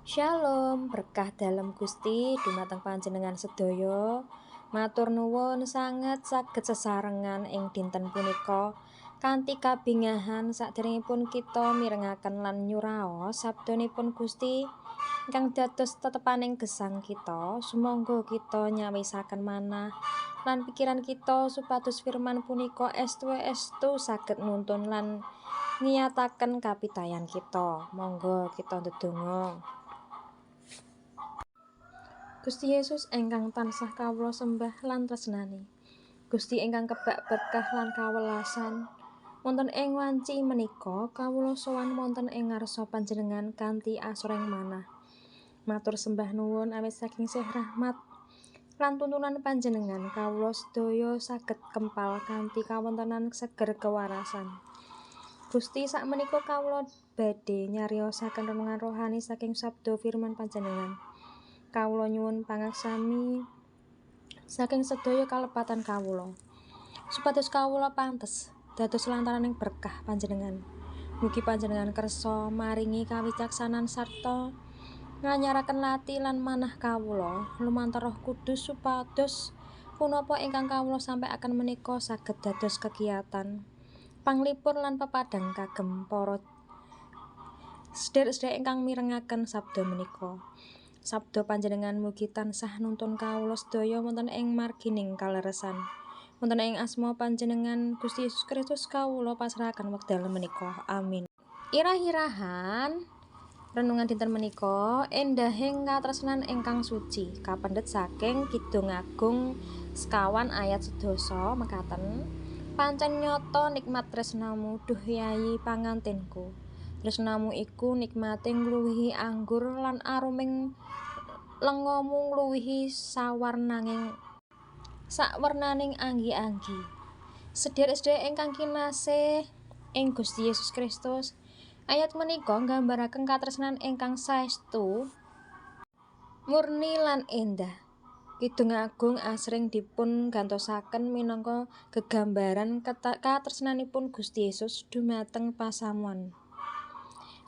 Shalom, berkah dalem Gusti dumateng panjenengan sedaya. Matur nuwun sanget saged sesarengan ing dinten punika kanthi kabingahan saderengipun kita mirengaken lan nyuraos sabdanipun Gusti ingkang dados tetepaning gesang kita. Sumangga kita nyawisaken manah lan pikiran kita supados firman punika estu-estu saged nuntun lan ngiyataken kapitayan kita. Monggo kita ndedonga. Gusti Yesus ingkang tansah kawula sembah lan tresnani. Gusti ingkang kebak berkah lan kawelasan. Wonten ing wanci menika kawula sowan wonten ing ngarsa panjenengan kanthi asoreng manah. Matur sembah nuwun awit saking sih rahmat lan tuntunan panjenengan kawula sedaya saged kempal kanthi kawontenan seger kewarasan. Gusti, sakmenika kawula badhe nyariosaken renungan rohani saking sabda firman panjenengan. Kawula nyuwun pangaksami saking sedaya kalepatan kawula, supados kawula pantes dados lantaraning berkah panjenengan. Mugi panjenengan kersa maringi kawicaksanan sarta nganyaraken lati lan manah kawula lumantar Roh Kudus, supados punapa ingkang kawula sampaiaken menika saged dados kekiyatan panglipur lan pepadang kagem para sedherek-sedherek ingkang mirengaken sabda menika. Sabda panjenengan mugi tansah nuntun kawula sedaya wonten ing margining kaleresan. Wonten ing asma panjenengan Gusti Yesus Kristus kawula pasrahaken wekdal menika. Amin. Irah-irahan renungan dinten menika, endahing katresnan ingkang suci, kapendhet saking Kidung Agung 9 ayat 10 mekaten: "Pancen nyata nikmat tresnamu, duh yayi pangantinku. Tresnamu iku nikmate ngluwihi anggur lan aruming lengamu ngluwihi sawarnaning sakwernaning anggi-anggi." Sedherek-sedherek ingkang kinasih ing Gusti Yesus Kristus, ayat menika nggambaraken katresnan ingkang saestu murni lan endah. Kidung Agung asring dipun gantosaken minangka gegambaran katresnanipun Gusti Yesus dumateng pasamuan,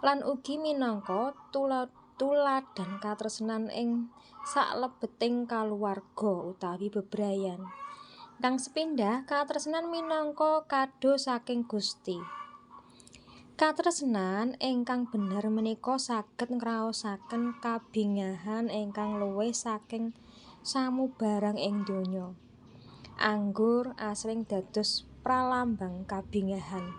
lan ugi minangka tuladan katresnan ing salebeting kaluwarga utawi bebrayan. Kang sepindah, katresnan minangka kado saking Gusti. Katresnan ingkang bener menika saged ngraosaken kabingahan ingkang luwih saking samubarang ing donya. Anggur asring dados pralambang kabingahan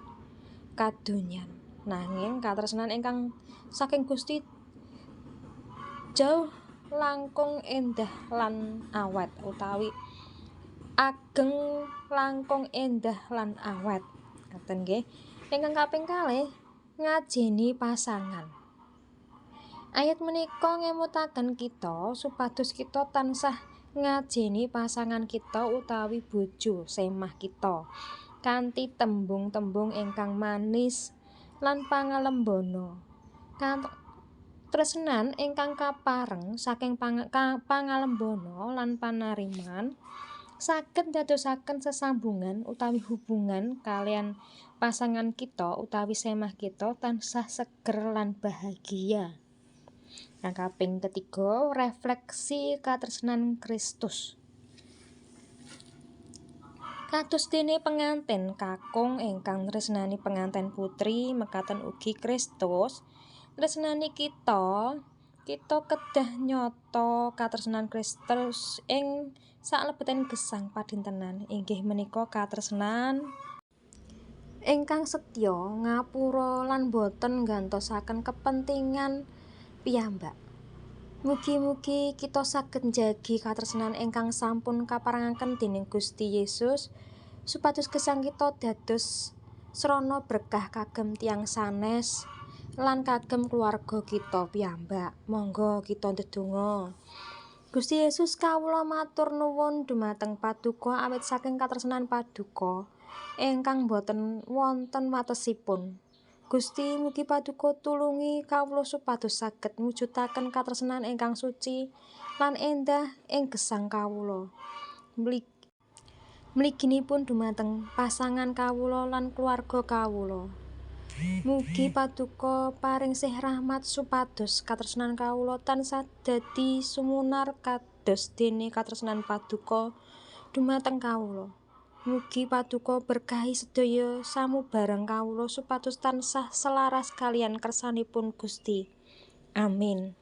kadonyan. Nanging katresnan ingkang saking Gusti jauh langkung endah lan awet utawi ageng langkung endah lan awet. Ngaten nggih. Ingkang kaping kalih, ngajeni pasangan. Ayat menika ngemutaken kita supados kita tansah ngajeni pasangan kita utawi bojo semah kita kanthi tembung-tembung ingkang manis lan pangalembana. Katresnan ingkang kapareng saking pangalembana lan panariman saged ndadosaken sesambungan utawi hubungan kaliyan pasangan kita utawi semah kita tansah seger lan bahagia. Kang kaping ketiga, refleksi katresnan Kristus. Kados dene pengantin kakung ingkang tresnani pengantin putri, mekaten ugi Kristus tresnani kita. Kita kedah nyata katresnan Kristus ing salebeting gesang padintenan, inggih menika katresnan ingkang setya, ngapura lan boten nggantosaken kepentingan piyambak. Mugi-mugi kita saged njagi katresnan ingkang sampun kaparengaken dening Gusti Yesus supados gesang kita dados srana berkah kagem tiyang sanes lan kagem keluarga kita piyambak. Monggo kita ndedonga. Gusti Yesus, kawula matur nuwun dumateng Paduka awit saking katresnan Paduka ingkang boten wonten watesipun. Gusti, mugi Paduka tulungi kawula supados saged mujudaken katresnan ingkang suci lan endah ing gesang kawula, mliginipun dumateng pasangan kawula lan keluarga kawula. Mugi paduka paring sih rahmat supados katresnan kawula tansah dadi sumunar kados dene katresnan paduka dumateng kawula. Mugi paduka berkahi sedaya samubarang kawula supados tansah selaras kaliyan kersanipun Gusti. Amin.